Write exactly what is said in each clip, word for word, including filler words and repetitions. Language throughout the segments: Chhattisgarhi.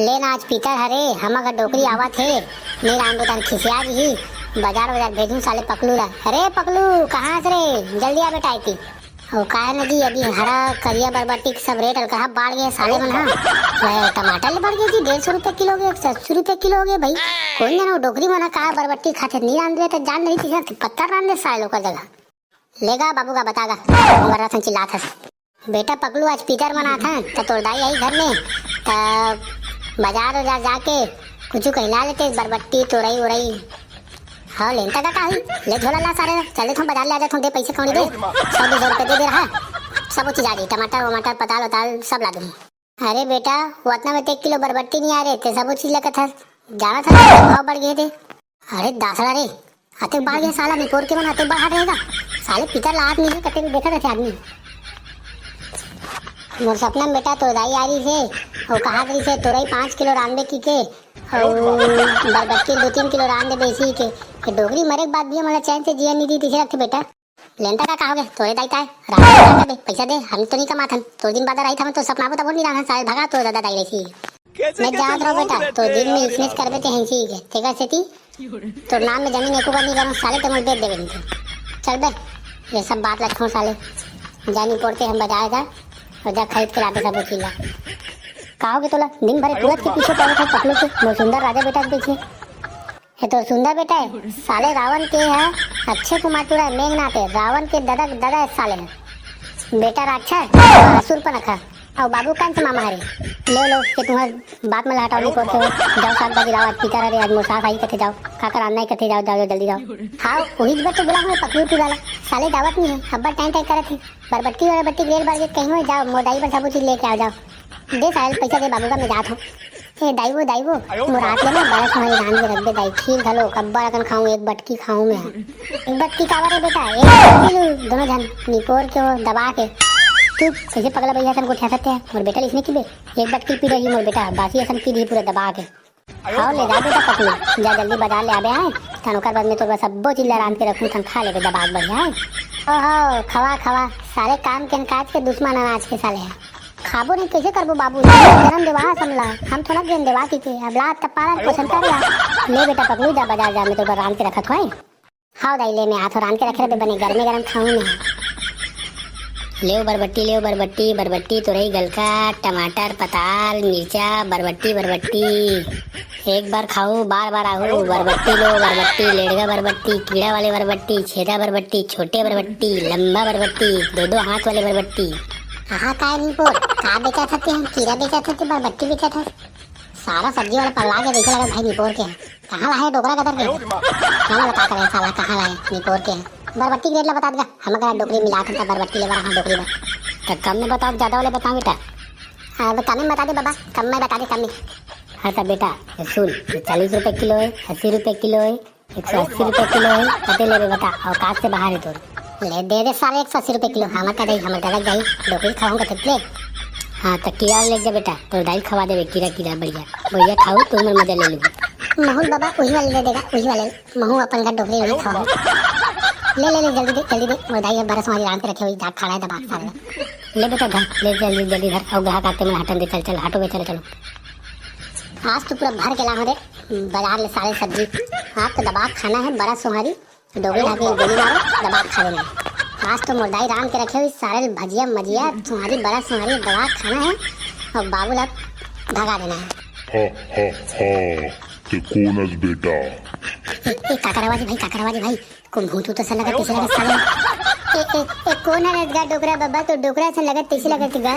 ले ना, आज पितर हरे, हमर घर डोकरी आवत हे, नइ रांधबे त खिसिया जही, बाजार बाजार भेजहूं साले पकलू ला। अरे पकलू, कहां हस रे? जल्दी आ बेटा एती। ओ काय न जी, अभी हरा करिया बरबट्टी के सब रेट अलकरहा बाढ़ गे साले मन हा। वह टमाटर ले बाढ़ गे जी, डेढ़ सौ रुपया किलो हो गे, एक सौ अस्सी रुपया किलो हो गे भाई। कोन जन ओ डोकरी मन हा का बरबट्टी खाथे, नइ रांधबे त जान नइ तिहा पत्थर रांध दे साले ओकर जगह। लेगा बाबू का बता गा, बड़ा सन चिल्लात हस। बेटा पकलू, आज पितर मनाथन, त तोर दाई आई घर में, त बाजार उजार जाके कुछु कहीं ला लेते, बरबट्टी, तोरई उरई। हाँ, लेन तक का होई? ले झोला ला सारे, चल देथों बाजार ले आ जाथों, दे पैसे कौड़ी दे, सौ दो सौ रुपये दे दे रहा, सब चीज आ जाई, टमाटर वमाटर, पताल वताल सब ला दूंगी। अरे बेटा, वो अतना में तो एक किलो बरबट्टी नहीं आ रहे, ते सब चीज लगत हस, जाना था भाव बढ़ गए थे। अरे दासड़ा रे, अतेक बाढ़ गे साला, निपोर के मन अतेक बाढ़ रहेगा। साले पितर ला आदमी हे, कते भी देखत रथे आदमी। मोर सपना में बेटा तोर दाई आ रही से, वो कहा रही से तोरई पाँच किलो रांधबे की के, और बरबट्टी दो तीन किलो रांध दे बेसी के। ये डोकरी मरे के बाद भी हमला चैन से जिया नहीं दी, तीसरे रखे बेटा। लेंता का, का हो गया? तोरे दाई ताय, रांध के रांध दे, पैसा दे, हम तो नहीं कमाथन। तोर दिन बाद आई था, हम तो सपना तब नहीं रांधन, साले भगा तोर दादा दाई रही। मैं जात रहो बेटा, तो दिन में इसने करबे ते हंसी के, तेकर सेती तोर नाम में जमीन एको बार नहीं करम साले, ते मोल बेच देबे नहीं। चल बे, ये सब बात ला छोड़ साले, जा निपोर ते हम बाजार जा, और जा खरीद के लाबे सब चीज ला। का हो गया तोला? दिन भर पूरत के पीछे पड़े थे पकलू के, मोर सुंदर राजा बेटा के पीछे। ये तो सुंदर बेटा है, साले रावण के है, अक्षय कुमार टूरा है, मेघनाथ है, रावण के दादा, दादा है साले है। बेटा राक्षस, असुर पनखा, और बाबू कंस मामा हरे। ले लो, ये तुम्हार बात में हटाओ, नहीं पहुंचो। जाओ साग भाजी लाओ, आज पितर हरे, आज मोर सास आई कथे जाओ, का कर आना है कथे जाओ, जाओ, जाओ, जल्दी जाओ। हाँ, वही बात तो बोला हूँ, पकलू टूरा ला, साले दावत नहीं है, अब्बा टाइम टाइम करत है, बरबट्टी वाला बट्टी ग्रेड बार के कहीं हो जाओ, मोदाई पर सब चीज लेके आओ, जाओ। दे साहिल, पैसा दे बाबू का, मैं जात हूँ। ए दाई वो, दाई वो, मोर हाथ ले ना, बड़ा सोहनी रांध के रख दे दाई, खीर घलो, कब्बा अकन खाऊं, एक बटकी खाऊं मैं। एक बटकी काबर रे बेटा, एक बटकी लू, दोनों झन निपोर के हो, दबा के। चुप, कैसे पगला भैया सन गोठिया सकते हैं, मोर बेटा इसने की बे, एक बटकी पी रही मोर बेटा, बासी असन पी दी पूरा दबा के। हाव ले जा बेटा पकलू, जा जल्दी बाजार ले आबे आए, तन ओकर बाद में तोर बर सब्बो चीज ला रांध के रखूं, तन खा लेबे दबा के बढ़िया है। ओहो, खवा खवा, सारे काम के न काज के दुश्मन अनाज के साले है। खाबो नहीं कैसे करबो बाबू, जन्म देवा समला, हम थोड़ा गेन देवा की के, अब ला तब पालन पोषण कर ला। ले बेटा पकलू, जा बाजार जा, मैं तोर बर रांध के रखत होए। हाव दाई ले, मैं आथो रांध के रखे रहे बने, गरमे गरम खाऊं मैं। लेव बरबट्टी, लेव बरबट्टी, बरबट्टी, तोरई, गलका, टमाटर, पताल, मिर्चा, बरबट्टी, बरबट्टी। एक बार खाऊ, बार बार आहू। बरबट्टी लो, बरबट्टी, लेड़गा बरबट्टी, कीड़ा वाले बरबट्टी, छेदा बरबट्टी, छोटे बरबट्टी, लंबा बरबट्टी, दो दो हाथ वाले बरबट्टी। आहा, काय निपोर, का बेचत हते? हम कीड़ा बेचत हते, बरबट्टी बेचत हस। सारा सब्जी वाला पगला के देखे लगा भाई निपोर के। कहाँ लाहे डोकरा गदर के? हमन ला का करे साला, कहाँ लाहे निपोर के? बरबट्टी के रेट ला बता देगा, हम करा डोकरी मिला के बरबट्टी ले बर, हाँ, डोकरी बर। त कम में बताओ, ज्यादा वाले बताओ बेटा। अब कम में बता दे बाबा, कम में बता दे, कम में। हाँ त बेटा, ये सुन, ये चालीस रुपए किलो है, अस्सी रुपए किलो है, एक सौ अस्सी रुपए किलो है, कते लेबे बता, औकात से बाहर है तोर। ले दे दे साले एक सौ अस्सी रुपए किलो, हमर का जाई, हमर गलत जाई, डोकरी खाऊंगा तो ले। हाँ, त कीड़ा ले जा बेटा, तोर दाई खवा देबे, कीड़ा, कीड़ा बढ़िया, बढ़िया खाऊ, तू हमर मजा ले लू। महूल बाबा, वही वाले दे देगा, वही वाले, महू अपन घर डोकरी वही खाऊंगा। ले, ले, ले, जल्दी दे, जल्दी दे, मोर दाई है, बरस वाली रांध के रखे हुई, जाट खा रहा है, दबा के साले। ले बेटा, धर, ले, जल्दी, जल्दी धर, और ग्राहक आते मन हटन दे, चल, चल, हटो बे, चलो, चलो। आज तो पूरा भर के लाहूं रे बाजार ले सारे सब्जी। आज तो दबा के खाना है, बड़ा सोहारी, डोगरी ढाके गोली मारो, दबा के खा लेना है। आज तो मोर दाई रांध के रखे हुई सारे भजिया मजिया, सोहारी, बड़ा सोहारी, दबा के खाना है और बाबू ला भगा देना है। हा हा हा, ते कोन अस बेटा? ए, ए, काकर आवाज भाई, काकर आवाज भाई, कोन भूत उत असन लगत, तइसे लगत साले। ए, ए, ए, कोन हरस गा डोकरा बबा, तो डोकरा असन लगत, तइसे लगत गा।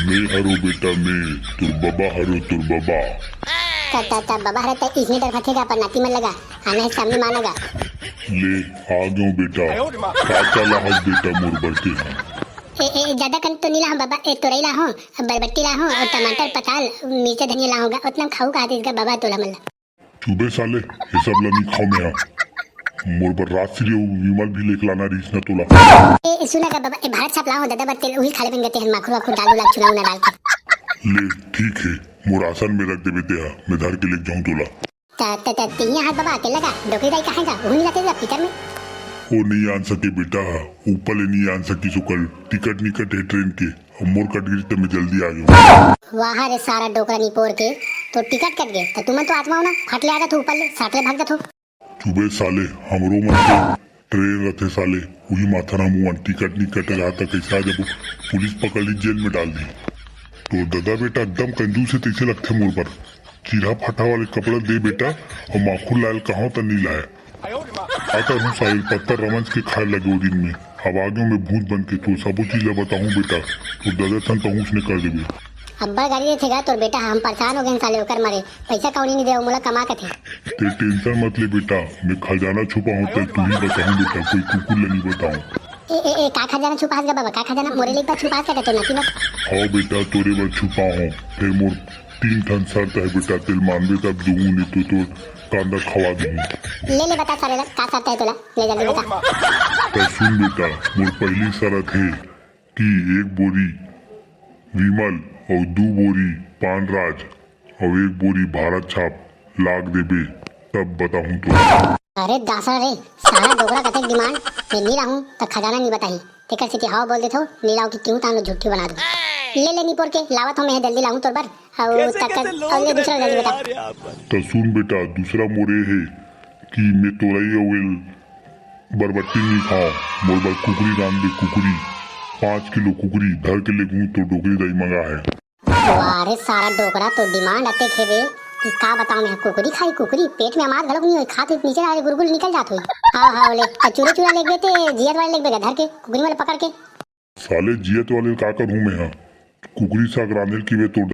मैं हरो बेटा, मैं तोर बबा हरो, तोर बबा। ता, ता, ता, बबा हरे त इसने डर फथे गा, पर नाती मन लगा, आना है सामने माना गा। ले, आ गयो बेटा, का का लाहस बेटा मोर बर ते हा? ए, ए, ज्यादा कन तो नहीं लाहूं बबा, ए, तोरई लाहूं, बरबट्टी लाहूं, और टमाटर, पताल, मिर्चा, धनिया लाहूं गा, उतना खाऊ कहा देस गा बबा तोला मन ला। चुबे साले, ये सब ला नहीं खाओ मैं हा। मोर बर राजश्री अउ विमल भी लेके लाना रहीस ना तोला। ए, ए, सुना का बाबा, ए, भारत छाप लाओ दादा बर तेल, उही खा लेबे गा तेहन माखुर वाखुर डाल उला चुना उना डाल के। ले, ठीक है, मोर आसन में रख देबे ते हा, मैं धर के लेके जाऊं तोला। त, त, त, तिहिया हाथ बाबा, अकेला का? डोकरी दाई कहाँ जा? उही नहीं लाते जा, पितर में। ओ नहीं आन सके बेटा, ऊपर ले नहीं आन सकी सुकल, टिकट निकट है ट्रेन के। मोर कट गिस त मैं जल्दी आ जाऊँ। वाह रे सारा डोकरा निपोर के, तोर टिकट कट गे त तुमन तो आत्मा हो ना, फट ले आ जाथो ऊपर ले, साट ले भाग जाथो। चुबे साले, हमरो मन के ट्रेन रथे साले, उही माथन हम उहन टिकट नी कटे रहा त कइसे आ जाबो? पुलिस पकड़ ली, जेल में डाल दी। तोर ददा बेटा एकदम कंजूस हे, तइसे लगथे मोर बर। चिरहा फटा वाले कपड़ा दे बेटा, अउ माखुर लायल कहां त नी लाय। का करहूं साले, पत्थर रमंज के खाए लगे ओ दिन में। अब आगे मैं भूत बन के तोर सबो चीज ला बताहूं बेटा। तोर ददा ठन पहुंच ने कर देबे। अब्बड़ गारी देथे गा तोर बेटा, हम परेशान हो गेन साले ओकर मारे। पइसा कौड़ी नी देव मोला कमा कथे। ते टेंशन मत ले बेटा, मैं खजाना छुपा हूं, ते तुही बताहूं बेटा, कोई कुकुर ला नी बताहूं। ए, ए, ए, का खजाना छुपास गा बाबा, का खजाना मोरे ले एक बार छुपास का तो नती मत। हव बेटा, तोरे बर छुपा हूं, फेर मोर तीन ठन शर्त हे बेटा, तेल मानबे तब दूहूं, नी तो तोर कांदा खवा दूहूं। ले, ले बता सारे ला, का शर्त हे तोला, ले जल्दी बता। त सुन बेटा, मोर पहली शर्त हे कि एक बोरी विमल अउ दू बोरी पान राज अउ एक बोरी भारत छाप लाग देबे, तब बताहूं तो। अरे दासा रे, सारा डोकरा कतेक डिमांड, मैं नी लाहूं त खजाना नी बताही। तेकर सेती हव बोल देथव, नी लाहूं कि केहू तान लो झुट्ठी बना दूं। ले ले निपोर के, लावत हंव मैं जल्दी लाहूं तोर बर। अउ तक अउ ले दूसरा जल्दी बता। त सुन बेटा, दूसरा मोर ए हे कि मैं तोरई अउ एल बरबट्टी नी खांव, मोर बर कुकरी रांध दे, कुकरी। पांच किलो कुकरी धर के लेगहूं, तोर डोकरी दाई मंगा हे। वाह रे सारा डोकरा, तोर डिमांड अतेक हे बे कि का बतांव मैं। कुकरी खाही कुकरी, पेट में अमार घलोक नी होय, खात होय नीचे डाले गुलगुल निकल जात होय। हव हव ले, त चुरे चुरा लेगबे ते जियत वाले लेगबे गा धर के, कुकरी वाले पकड़ के। साले जियत वाले का करहूं मैं हा? कुकरी साग रांधे ल किबे तोर